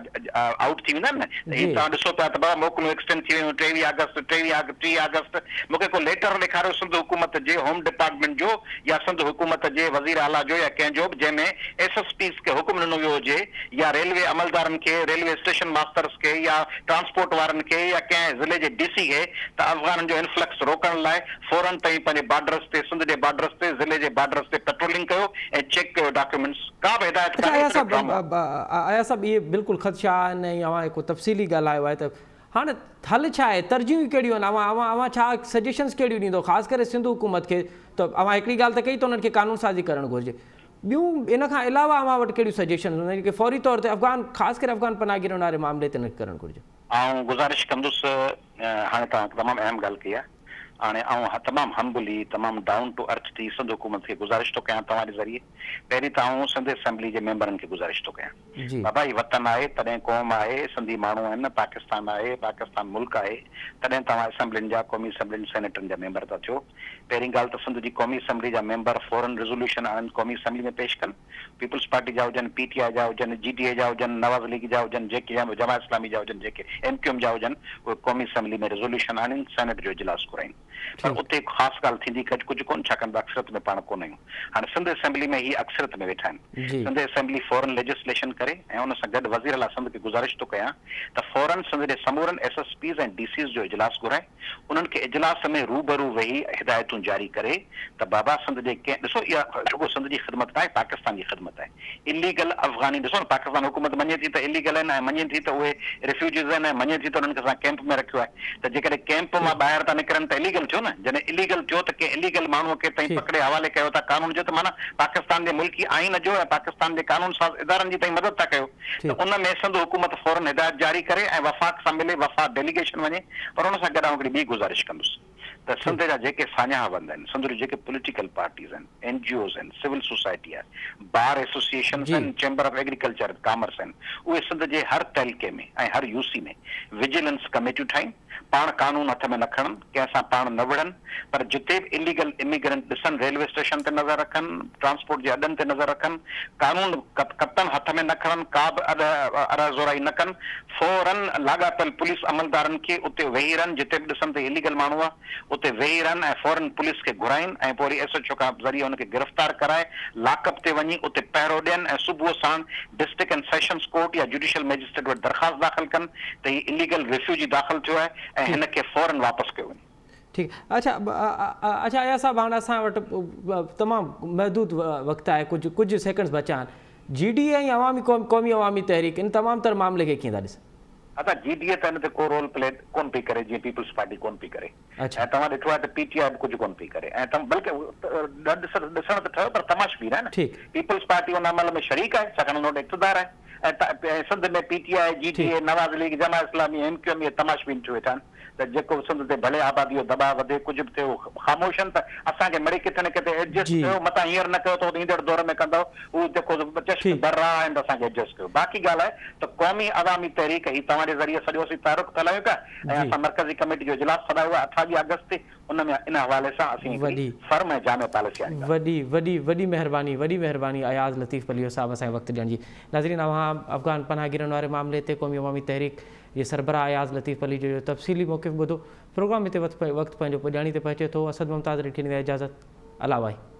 آئوٽ ٿي ويندا آهن نه ته هي توهان ڏسو پيا ته بابا موڪلون ايڪسٽينڊ ٿي ويون 23 آگسٽ، 30 آگسٽ مون کي ڪو ليٽر ڏيکاريو سنڌ حڪومت جي هوم ڊپارٽمينٽ جو يا سنڌ حڪومت جي وزير اعليٰ جو يا ڪنهن جو به جنهن ۾ ايس ايس پيز کي حڪم ڏنو ويو هجي يا ريلوي عملدارن کي، ريلوي اسٽيشن ماسترز کي يا ٽرانسپورٽ وارن کي يا ڪنهن ضلعي جي ڊي سي کي ته افغانن جو انفلڪس روڪڻ لاء فورن توهين پنهنجي بارڊرز تي سنڌ جي بارڊرز تي ضلعي جي بارڊرز تي پيٽرولنگ ڪيو ۽ چيڪ ڪيو ڊاڪيومينٽس ڪا به هدايت اڇا ڪانهي اياز صرف صاحب ڊرامو آهي. اياز صاحب اهي بلڪل خدشا آهن ۽ اوهان هڪ تفصيلي ڳالهايو آهي ته هاڻ حل ڇا آهي ترجيحون ڪهڙيون آهن اوهان اوهان اوهان ڇا سجيشنز ڪهڙيون ڏيندو خاص ڪري سنڌ حڪومت کي ته اوهان هڪڙي ڳالهه ته ڪئي ته انهن کي قانون سازي ڪرڻ گهرجي ٻيون ان کان علاوه اوهان وٽ ڪهڙيون سجيشنز هونديون جيڪي فوري طور تي افغان خاص ڪري افغان پناهگيرن واري معاملي تي انهن کي ڪرڻ گهرجي. آئون گذارش ڪندس هاڻي توهان تمام اهم ڳالهه ڪئي آهي هاڻي آئون تمام همبلي تمام ڊائون ٽو ارٿ ٿي سنڌ حڪومت کي گذارش ٿو ڪيان توهان جي ذريعي پهرين ته آئون سنڌ اسيمبلي جي ميمبرن کي گذارش ٿو ڪيان بابا هي وطن آهي تڏهن قوم آهي سنڌي ماڻهو آهن پاڪستان آهي پاڪستان ملڪ آهي تڏهن توهان اسيمبلين جا قومي اسيمبلين سينيٽن جا ميمبر ٿا ٿيو پهرين ڳالهه ته سنڌ جي قومي اسيمبلي جا ميمبر فورن ريزوليوشن آڻن قومي اسيمبلي ۾ پيش ڪن پيپلز پارٽي جا هجن پي ٽي آء جا هجن جي ڊي اي جا هجن نواز ليگ جا هجن جيڪي جماعت اسلامي جا هجن جيڪي ايم ڪيو ايم جا هجن اهي قومي اسيمبلي ۾ ريزوليوشن آڻين سينيٽ جو اجلاس گهرائين. پر اتي خاص ڳالهه ٿيندي ڪجهه ڪونه ڇاڪاڻ ته اڪثريت ۾ پاڻ ڪونه آهيون. هاڻي سنڌ اسيمبلي ۾ هي اڪثريت ۾ ويٺا آهن. سنڌ اسيمبلي فورن ليجسليشن ڪري ۽ ان سان گڏ وزير اعليٰ سنڌ کي گذارش ٿو ڪيان ته فورن سنڌ جي سمورن S S Ps ۽ D Cs جو اجلاس گهرائي انهن کي اجلاس ۾ روبرو ويهي هدايتون جاري ڪري ته بابا سنڌ جي ڪنهن ڏسو اها رڳو سنڌ جي خدمت ناهي پاڪستان جي خدمت آهي اليگل افغاني ڏسو نه پاڪستان حڪومت مڃي ٿي ته اليگل آهن ۽ مڃي ٿي ته اهي ريفيوجيز آهن ۽ مڃي ٿي ته انهن کي اسان ڪيمپ ۾ رکيو آهي ته جيڪڏهن ڪيمپ مان ٻاهر ٿا نڪرن ته اليگل ٿيو نه جڏهن اليگل ٿيو ته ڪنهن اليگل ماڻهو کي تئين پڪڙي حوالي ڪيو ٿا قانون جو ته معنيٰ پاڪستان جي ملڪي آئين جو ۽ پاڪستان جي قانون ساز ادارن جي تئين مدد ٿا ڪيو ته ان ۾ سنڌ حڪومت فورن هدايت جاري ڪري ۽ وفاق سان ملي وفاق ڊيليگيشن وڃي پر ان سان گڏ آئون هڪڙي ٻي گذارش ڪندس ته سنڌ جا جيڪي ساڃاهه وند آهن، سنڌ جون جيڪي پوليٽيڪل پارٽيز آهن، اين جي اوز آهن، سول سوسائٽي آهي، بار ايسوسيئيشنز آهن، chamber of agriculture and commerce آهن، اهي سنڌ جي هر تعلقي ۾ ۽ هر يو سي ۾ وجيلنس ڪميٽيون ٺاهين، پاڻ قانون هٿ ۾ نه کڻن، ڪنهن سان پاڻ نه وڙهن، پر جتي به اليگل اميگرنٽ ڏسن ريلوي اسٽيشن تي نظر رکن، ٽرانسپورٽ جي اڏن تي نظر رکن، قانون قطعاً هٿ ۾ نه کڻن، ڪا به ارهه زورائي نه ڪن، فورن لاڳاپيل پوليس عملدارن کي اتي ويهي رهن جتي به ڏسن ته هي اليگل ماڻهو آ اتي ويهي رهن ۽ فورن پوليس کي گهرائين ۽ پوء وري ايس ايڇ او کان ذريعي ان کي گرفتار ڪرائي لاڪ اپ تي وڃي اتي پهرو ڏين ۽ صبح ساڻ ڊسٽرڪٽ اينڊ سيشنز ڪورٽ يا جوڊيشل مئجسٽريٽ وٽ درخواست داخل ڪن ته هي اليگل ريفيوجي داخل ٿيو آهي ۽ هن کي فورن واپس ڪيو وڃي. ٺيڪ اڇا اڇا اياز صاحب هاڻ اسان وٽ تمام محدود وقت آهي ڪجهه ڪجهه سيڪنڊز بچا آهن جي ڊي اي ۽ عوامي قومي عوامي تحريڪ ان تمام تر معاملي کي ڪيئن ٿا ڏسن؟ ادا جي ڊي اي ته ان تي ڪو رول پلي ڪون پئي ڪري جيئن پيپلز پارٽي ڪون پئي ڪري ۽ توهان ڏٺو آهي ته پي ٽي آء به ڪجهه ڪون پئي ڪري ۽ بلڪه ڏسڻ ته ٺهيو پر تماشبين آهي نه پيپلز پارٽي ان عمل ۾ شريڪ آهي ڇاڪاڻ ان وٽ اقتدار آهي ۽ Sindh ۾ P T I, G D A, Nawaz league, Jamaat Islami, M Q M اهي تماشبين ٿيو ويٺا آهن ته جيڪو به سنڌ تي ڀلي آبادي جو دٻاء وڌي ڪجهه به ٿئي اهو خاموش آهن ته اسان کي مڙئي ڪٿي نه ڪٿي ايڊجسٽ ڪيو متان هينئر نه ڪيو ته ايندڙ دور ۾ ڪندؤ اهو جيڪو چشم در راهه آهن ته اسان کي ايڊجسٽ ڪيو باقي ڳالهه آهي ته قومي عوامي تحريڪ هي توهان جي ذريعي سڄو اسين تحرڪ ڦهلايون پيا ۽ اسان مرڪزي ڪميٽي جو اجلاس سڏايو آهي 28 آگسٽ تي ان ۾ ان حوالي سان اسين هڪڙي فرم ۽ جامع پاليسي آڻينداسين. وڏي وڏي وڏي مهرباني وڏي مهرباني اياز لطيف پليجو صاحب اسان کي وقت ڏيڻ جي. ناظرين اوهان افغان پناهگيرن واري معاملي تي قومي عوامي تحريڪ جي سربراهه اياز لطيف پليجو جو تفصيلي موقف ٻڌو. پروگرام هتي وقت پنهنجو پڄاڻي تي پهچي ٿو. اسد ممتاز ريٺي ڏيندا اجازت. الله واهي.